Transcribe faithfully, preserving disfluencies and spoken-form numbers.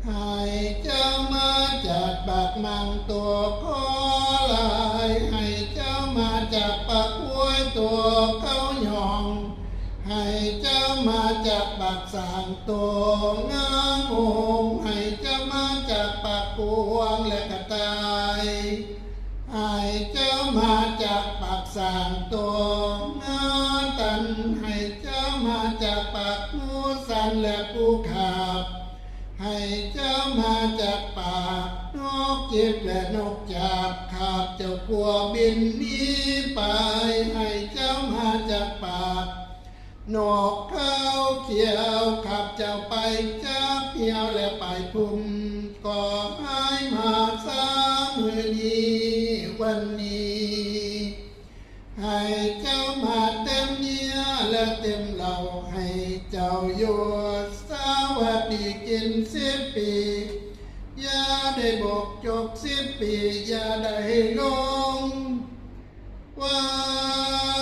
ให้เจ้ามาจากปากมังตัวขอลาย ให้เจ้ามาจากปากห้วยตัวเขาหยอง ให้เจ้ามาจากปากสางตัวงามอง ให้เจ้ามาจากปากกวางและกระต่าย ให้เจ้ามาจากปากสางตัวงาตัน ให้เจ้ามาจากปากหมูสันและปูขาบ ให้เจ้ามาจากปากนกจิบและนกจาบ ขาบเจ้ากลัวบินหนีไป ให้เจ้ามาจากปากนกเขาเขียว ขับเจ้าไปจับเหี่ยวและไปพุ่ม ก็ให้มาสามมือนี้วันนี้ ให้เจ้ามาเต็มเยียและเต็มเหล่า ให้เจ้าอยู่สวัสดีกินสิบปี อย่าได้บกจบสิบปี อย่าได้ลงว่า